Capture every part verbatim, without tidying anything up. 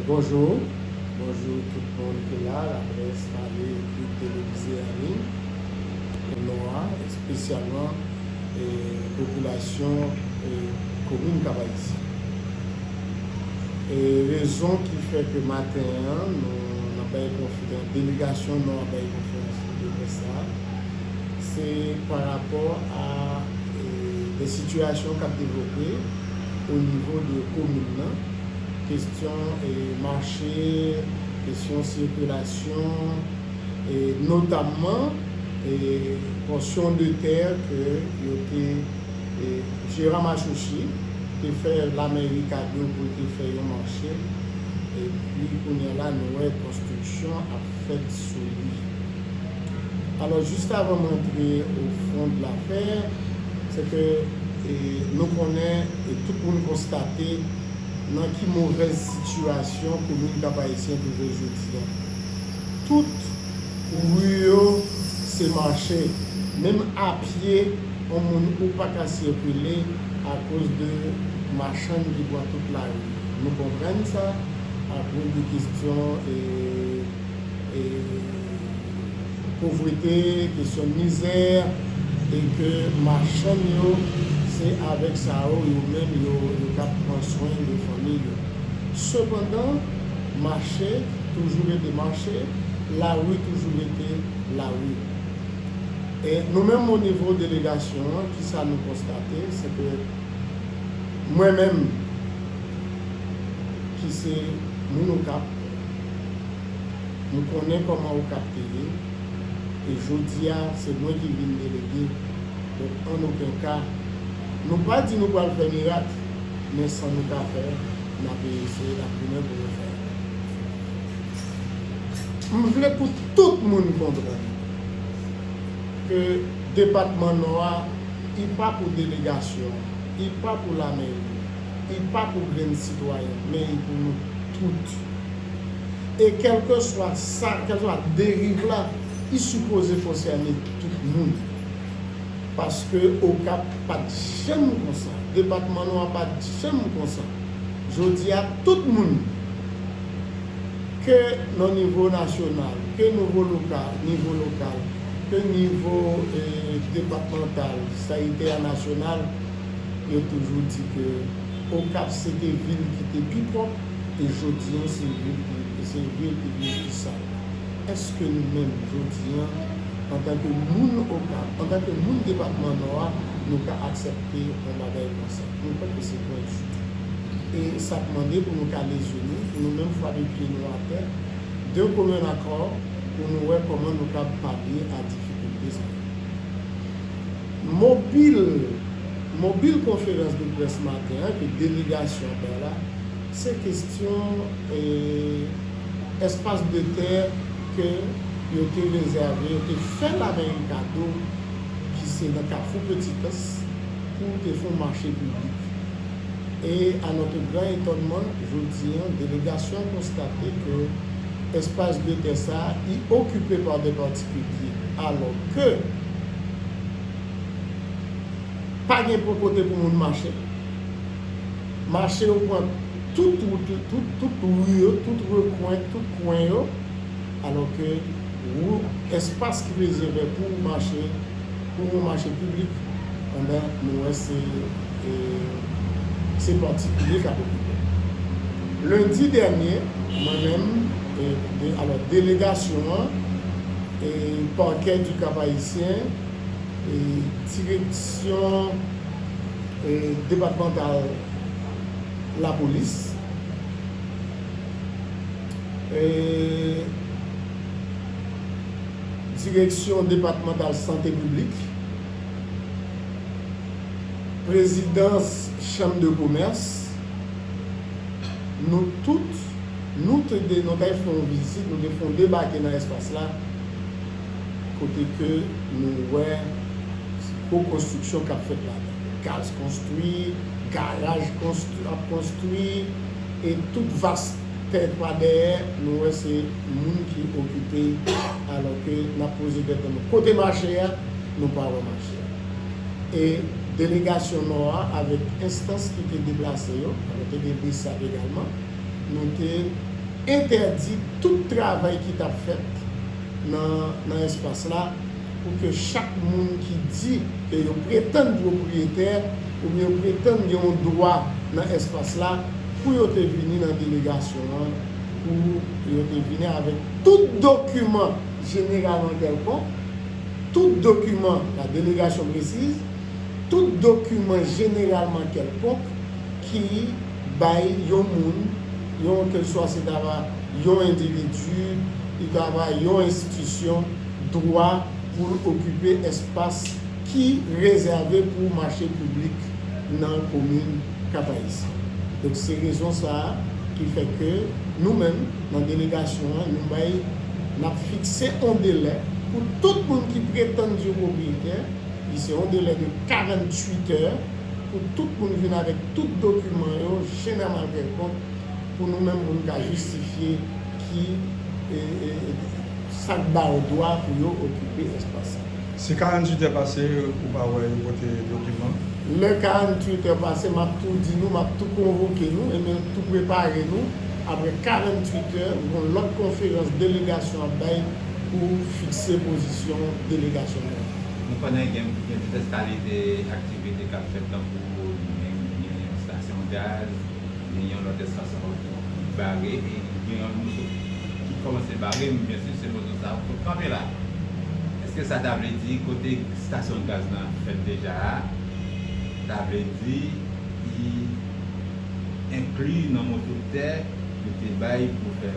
Bonjou, bonjou tout moun ki la, laprès, pale, ekri, televize, an liy, pou Nò a, espesyalman, e, popilasyon, e, komin Kap Ayisyen. E rezon ki fè ke maten an, nou, n ap bay konferans, delegasyon Nò a bay konferans de près la, se pa rapò a, e, de sitiyasyon k ap devlope o nivo de komin nan, kesyon, e, mache, kesyon sikilasyon, e, notamman, e, pòsyon de tè ke yo te, e, Gérard Machouchi te fè lamèri kado pou l te fè yon mache, epi kounye a la, nou wè konstriksyon ap fèt sou li. Alò, jis avan m antre o fon de lafè, se ke, e, nou konnen, e tout moun konstate, nan ki movèz sitiyasyon komin Kap Ayisyen twouve l jodi a. Tout ri yo se mache. Menm apye, yon moun ou pa ka sikile akoz de machann ki pran tout lari. Nou konprann sa, akoz de kesyon, e, e, povrete, kesyon mizè, e ke machann yo, se avèk sa yo, yo menm, yo, yo ka pran swen de fanmi yo. Sepandan, mache toujou rete mache, lari toujou rete lari. E nou menm, o nivo delegasyon an, kisa nou konstate, se ke mwen menm, ki se moun Okap, m konnen kòman Okap te ye, e jodi a, se mwen ki vin delege. Donk, an okenn ka, nou pa di nou pral fè mirak, men sa nou ka fè, n ap eseye, n ap goumen pou nou fè. M vle pou tout moun konprann ke depatman Nò a, li pa pou delegasyon, li pa pou lamèri, li pa pou grenn sitwayen, men li pou nou tout. E kèlkeswa sa, kèlkeswa deriv la, li sipoze konsène tout moun. Paske Okap pa t janm konsa, depatman Nò a pa t janm konsa. Jodi a, tout moun, ke nan nivo nasyonal, ke nivo lokal, nivo lokal, ke nivo, eh, depatmantal, sa entènasyonal, yo toujou di ke Okap se te vil ki te pi pwòp, e jodi an se vil ki, se vil ki vin pi sal. Èske nou menm, jodi an, antanke moun Okap, antanke moun depatman Nò a, nou ka aksepte yon bagay konsa? Mwen kwè ke se pwen di. E sa k mande pou nou kale je nou, pou nou menm frape pye nou atè, de commun accord, pou nou wè kòman nou kab palye a difikilte sa yo. Mobil, mobil konferans de près maten an ke delegasyon an bay la, se kesyon, eh, espas de tè ke yo te rezève, yo te fè lamèri kado, ki se nan Kafou Petitans, pou te fè yon mache piblik. E, à notre grand étonnement, jodi an, delegasyon an konstate ke espas de tè sa a, li okipe pa de patikilye, alò ke pa gen pon kote pou moun mache. Mache yo pran tout wout, tout, tout ri yo, tout rekwen, tout kwen yo, alò ke wou-, espas ki rezève pou mache, pou yon mache piblik, anben, nou wè se, e, se patikilye k ap okipe. Lendi dènye, mwen menm, e, de, alò, delegasyon an, e, Parquet du Cap-Haïtien, e, direksyon, e, depatmantal lapolis, e, direksyon depatmantal sante piblik, prezidans chanm de komès, nou tout, nou te de, nou t al fè yon vizit, nou te fè yon debake nan espas la, kote ke nou wè gwo konstriksyon k ap fèt ladan. Kaz konstwi, garaj konstwi, ap konstwi, e tout vas tè pa dèyè, nou wè se moun ki okipe, alò ke n ap poze tèt nou, kote mache a, nou pa wè mache a. E delegasyon Nò a, avèk enstans ki te deplase yo, alò te gen BSAP egalman, nou te entèdi tout travay ki t ap fèt nan, nan espas la, pou ke chak moun ki di ke yo pretann pwopriyetè oubyen yo pretann gen yon dwa nan espas la, pou yo te vini nan delegasyon an, pou yo te vini avèk tout dokiman jeneralman kèlkonk, tout dokiman, la delegasyon presiz, tout dokiman jeneralman kèlkonk ki bay yon moun, yon kèlswa se ta va yon endividi, li ta va yon enstitisyon, dwa pou l okipe espas ki rezève pou mache piblik nan komin Kap Ayisyen. Donk, se rezon sa a ki fè ke nou menm, nan delegasyon an, nou bay, n ap fikse yon delè pou tout moun ki pretann di yo pwopriyetè, li se yon delè de karanntuit è pou tout moun vin avèk tout dokiman yo, jeneralman kèlkonk, pou nou menm, pou nou ka jistifye ki, e, e, e, sa k ba yo dwa pou yo okipe espas sa. Si karanntuit è pase, ou pa wè yo pote dokiman? Lè karanntuit è pase, m ap tou di nou, m ap tou konvoke nou, e m ap tou prepare nou. Apre karanntuit è, yon lòt konferans delegasyon ap bay pou fikse pozisyon delegasyon nou. Nou konnen gen, gen divès kalite aktivite k ap fèt, tankou gen, gen yon estasyon gaz, gen yon lòt estasyon ki bare, e gen yon moto ki kòmanse bare, men byen si se moto sa a k kanpe la. Èske sa ta vle di kote estasyon gaz lan fèt deja a, ta vle di li enkli nan moso tè yo te bay pou fè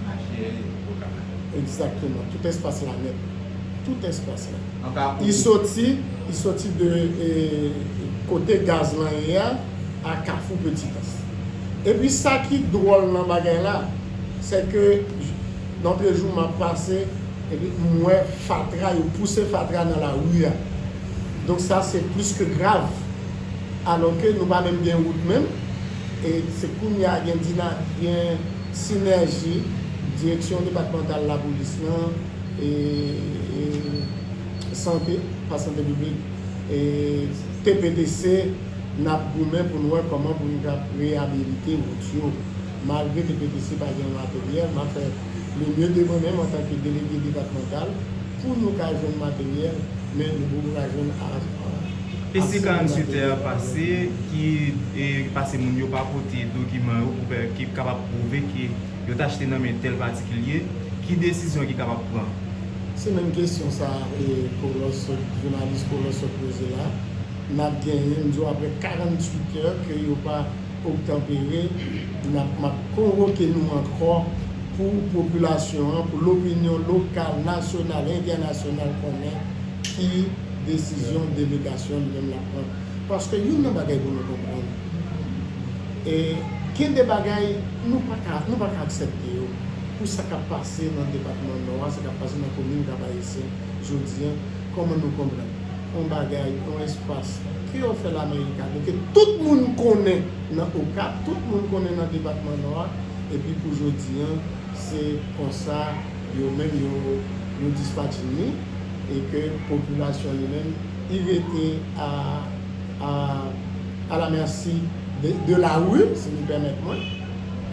mache Okap la? Egzakteman. Tout espas la nèt. Tout espas la. An ka, li soti, li soti de, e, kote gaz lan ye a, a Kafou Petitans. Epi sa ki dwòl nan bagay la, se ke j-, lòt jou m ap pase, epi m wè fatra, yo pouse fatra nan lari a. Donk sa se plis ke grav. Alò ke nou pa menm gen wout menm. E se kounye a gen dina-, gen sinèji, direksyon depatmantal lapolis lan, e, e sante, pa sante piblik, e T P T C, n ap goumen pou n wè kòman pou n ka reyabilite wout yo. Malgre T P T C pa gen materyèl, m ap fè le mieux de mwen menm antanke delege depatmantal pou nou ka jwenn materyèl, men nou poko ka jwenn a, a, e si karanntuit è a pase, ki, e, pase moun yo pa pote dokiman yo pou fè, ki kapab pwouve ke yo t achte nan men tèl patikilye, ki desizyon ki kapab pran? Se menm kesyon sa a, e, Kolos sot, jounalis Kolos sot poze la. N ap genyen, m di w, apre karanntuit è ke yo pa obtanpere, n ap, m ap konvoke nou ankò pou popilasyon an, pou lopinyon lokal, nasyonal, entènasyonal konnen ki desizyon delegasyon li menm l ap pran. Paske youn nan bagay pou nou konprann, e, gen de bagay nou pa ka, nou pa ka aksepte yo. Pou sa k ap pase nan depatman Nò a, sa k ap pase nan komin Kap Ayisyen jodi a, kòman nou konprann yon bagay, yon espas ke yo fè Lamerika, ke tout moun konnen nan Okap, tout moun konnen nan depatman Nò a, epi pou jodi a, se konsa yo menm yo, yo dispatch li, e ke popilasyon li menm, li rete a, a, à la merci de, de la rue, si nou pèmèt mwen,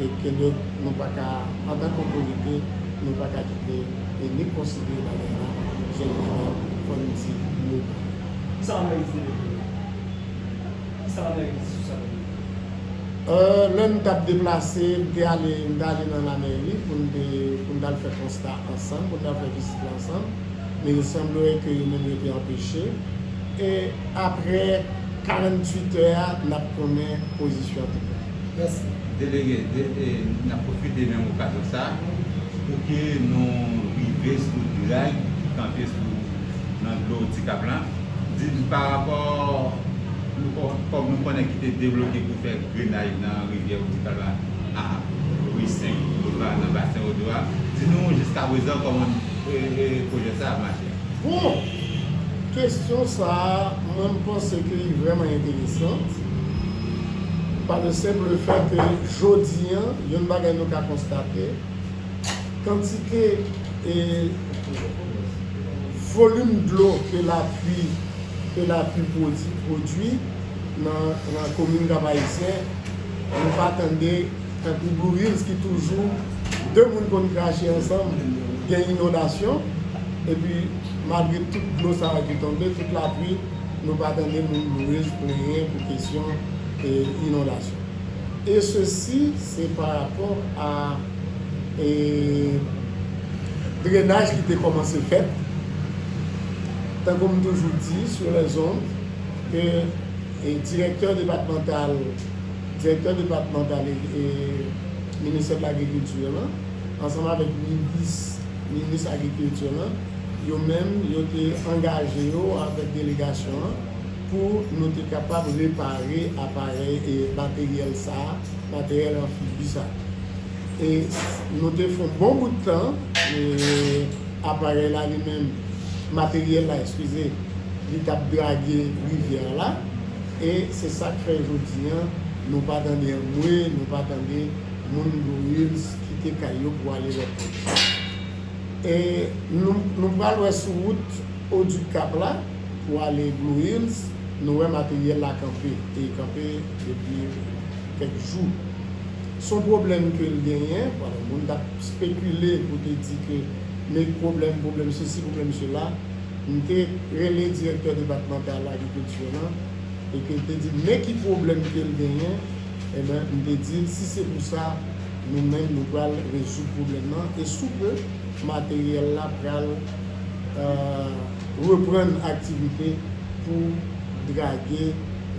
e ke donk nou pa ka, antanke otorite, nou pa ka kite e ni konsidere bagay la, jan li ye, fò n di nou pa. Kisa Lamèri di de, kisa Lamèri di sou sa? Euh, lè m t ap deplase, m te ale, m te ale nan Lamèri pou n te, pou n t al fè konsta ansanm, pou n t al fè vizit la ansanm. Men il semblerait que yo menm yo te anpeche. E apre karanntuit è a, n ap konnen pozisyon an tou. Mèsi. Delege, de, e, n ap pwofite menm okazyon sa a pou ke nou rive sou drag ki kanpe sou, nan dlo Ti Kap lan. Di n pa rapò, nou kon-, kòm nou konnen ki te debloke pou fè grenaj nan rivyè Ti Kap lan a Ri senk, boulva, nan basen Odo a. Di nou jiskaprezan kòman, e, e, pwojè sa a ap mache. Bon, kesyon sa a, mwen, m panse ke li vrèman enteresan. Pa le simple fait que jodi a, yon bagay nou ka konstate, kantite, e, volim dlo ke lapli, ke lapli pwodi-, pwodui nan, nan komin Kap Ayisyen, nou pa tande Tankou Blue Hills ki toujou de moun konn krache ansanm, gen inondasyon, epi malgre tout dlo sa a ki tonbe, tout lapli, nou pa tande moun Blue Hills plenyen pou kesyon e, inondasyon. E sesi, se pa rapò a e, drenaj ki te kòmanse fèt. Tankou m toujou di sou lèzonn ke e, direktè depatmantal, direktè depatmantal e, e, ministè de lagrikilti lan, ansanm avèk minis, minis agrikilti lan, yo menm, yo te angaje yo avèk delegasyon an pou nou te kapab repare aparèy e materyèl sa a, materyèl anfibi sa a. E nou te fè yon bon bout tan, e aparèy la li menm, materyèl la, eskize, li t ap drage rivyè a la. E se sa k fè jodi an, nou pa tande anmwe, nou pa tande moun Blue Hills kite kay yo pou ale lòt kote. E nou, nou pral wè sou wout Haut du Cap la, pou ale Blue Hills, nou wè materyèl la kanpe, e kanpe depi kèk jou. Se yon pwoblèm ke l genyen, bon, moun t ap spekile pou te di ke men pwoblèm, pwoblèm sesi, pwoblèm sela. M te rele direktè depatmantal agrikilti lan, e ke l te di men ki pwoblèm ke l genyen, ebyen, m te di l, si se pou sa, nou menm, nou pral rezoud pwoblèm nan, e sou pe, materyèl la pral, e, reprann aktivite pou drage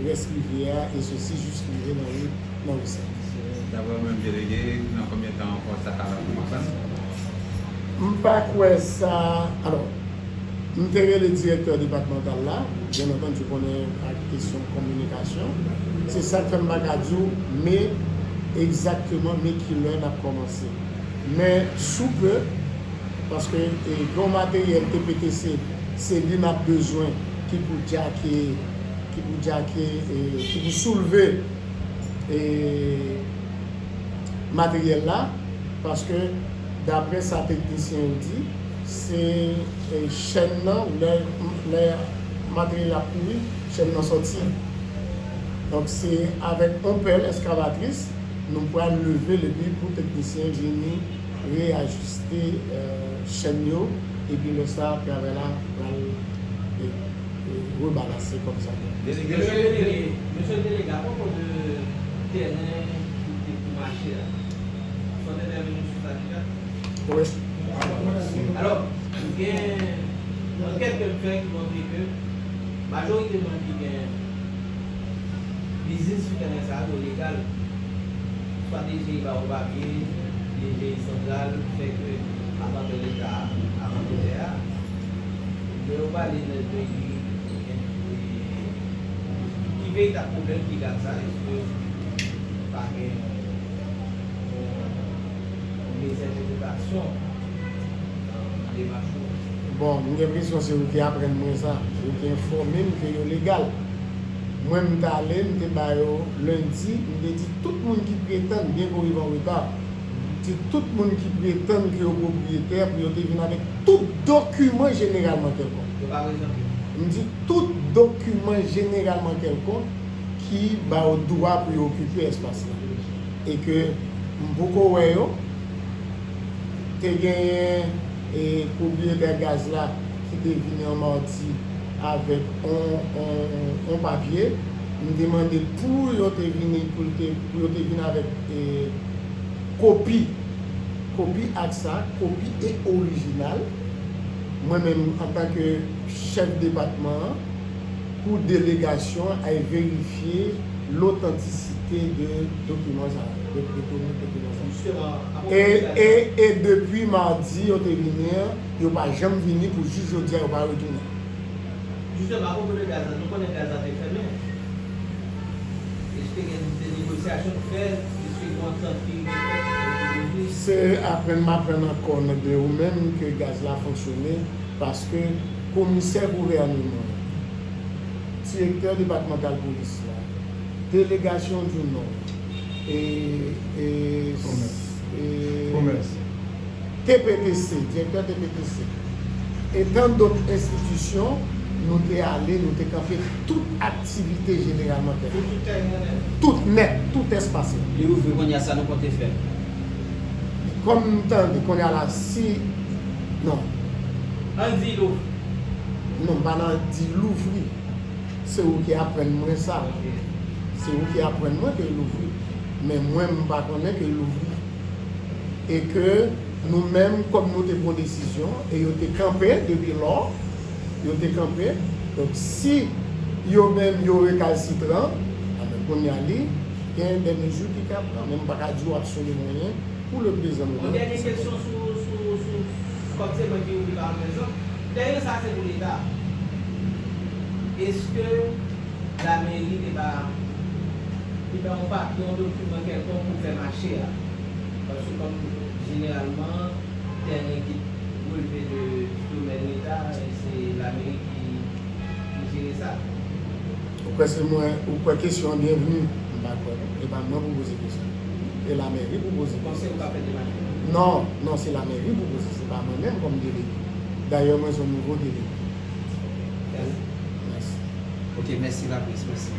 rès rivyè a, e sesi jis rive nan ri, nan ri Sent. Daprè ou menm, delege, nan konbyen tan ankò sa kapab kòmanse? M pa kwè sa, alò, m te rele direktè depatmantal la, byen antandi, ou konnen ak kesyon kominikasyon. Se sa k fè m pa ka di w, men egzakteman, men kilè n ap kòmanse. Men sou pe, paske, e, gen yon materyèl T P T C, se li n ap bezwen ki pou djake, ki pou djake, e, ki pou soulve, e, materyèl la, paske daprè sa teknisyen yo di, se, e, chèn nan, lè, lè materyèl la ap kouri, chèn nan sòti. Donk, se avèk yon pèl eskavatris, nou pral leve l epi pou teknisyen vini reyajiste, e, chèn yo, epi lè sa, travay la pral, e, e, rebalanse kòm sa dwe. Delege, mesye delege, mesye delege, apwopo de tèren ki te pou mache a, sa w te entèveni sou sa deja? Wi. Alò, gen ankèt ke m fè ki montre ke majorite moun ki gen biznis sou tèren sa yo legal. Swa D G I ba yo papye, D G I santral, fè ke apatè Leta a, apatè tè a. Lè yo pale de, de, de, ki veritab pwoblèm ki gad sa, èske pa gen yon, yon, yon mezentèpretasyon nan demach ou? Bon, m gen enpresyon se ou ki aprann mwen sa, ou ki enfòme m ke yo legal. Mwen, m t ale, m te ba yo lendi, m te di tout moun ki pretann, byen ke w rive an reta, di tout moun ki pretann ke yo pwopriyetè pou yo te vin avèk tout dokiman jeneralman kèlkonk. Yo pa prezante. M di tout dokiman jeneralman kèlkonk ki ba yo dwa pou yo okipe espas la. E ke m poko wè yo, te genyen, e, pwopriyetè gaz la ki te vini an madi avèk on, on, on papye. M te mande pou yo te vini, pou te, pou yo te vin avèk, e, kopi, kopi ak sa, kopi e orijinal. Mwen menm, antanke chèf depatman an, pou delegasyon an al verifye lotantisite de dokiman sa yo, de, de, de dokiman sa yo. Jisteman, e, e, e depi madi yo te vini an, yo pa janm vini pou jis jodi a yo pa retounen. Jisteman, apwopo de gaz la, nou konnen gaz la te fèmen. Èske gen de negosyasyon k fèt? Èske gen yon antant ki rive fèt? Se aprann m aprann ankò nan de ou menm ke gaz la fonksyone, paske komisè gouvèneman, direktè depatmantal polis la, delegasyon di Nò, e, e, e, T P T C, direktè T P T C, e tant d'autres institutions, Nou te ale, nou te kanpe tout aktivite jeneralman fèt. Pou tout tèren an nèt. Tout nèt, tout espas la. Li ouvri kounye a, sa nou konte fè? Kòm m tande, kounye a la, si, non, Ann di l ouvri. non, m pa nan di louvri. Se ou ki aprann mwen sa. Se ou ki aprann mwen ke louvri. Men mwen, m pa konnen ke louvri. E ke nou menm, kòm nou te pran desizyon, e yo te kanpe depi lò, yo te kanpe. Donk, si yo menm, yo rekalsitran, anben, kounye a li, gen de mezi ki ka pran. Men m pa ka di w absoliman anyen pou le prezan. Yon dènye kesyon sou, sou, sou, kòm se mwen ki ouvri pa prezan. Tèren sa se pou Leta. Èske lameri te ba, te ba yon papye, yon dokiman kèlkonk pou fè mache a? Paske kòm jeneralman, tèren ki releve de domèn Leta, e se lameri ki, ki jere sa. Ou kwè se mwen, ou kwè kesyon an byenvni? M pa kwè non. E pa mwen pou poze kesyon. E lameri pou poze Ou panse kesyon. Ou ka fè demach? Non, non, se lameri pou poze, se pa mwen menm kòm delege. Dayè, mwen se yon nouvo delege. Mèsi. Ok, mèsi lapres, mèsi.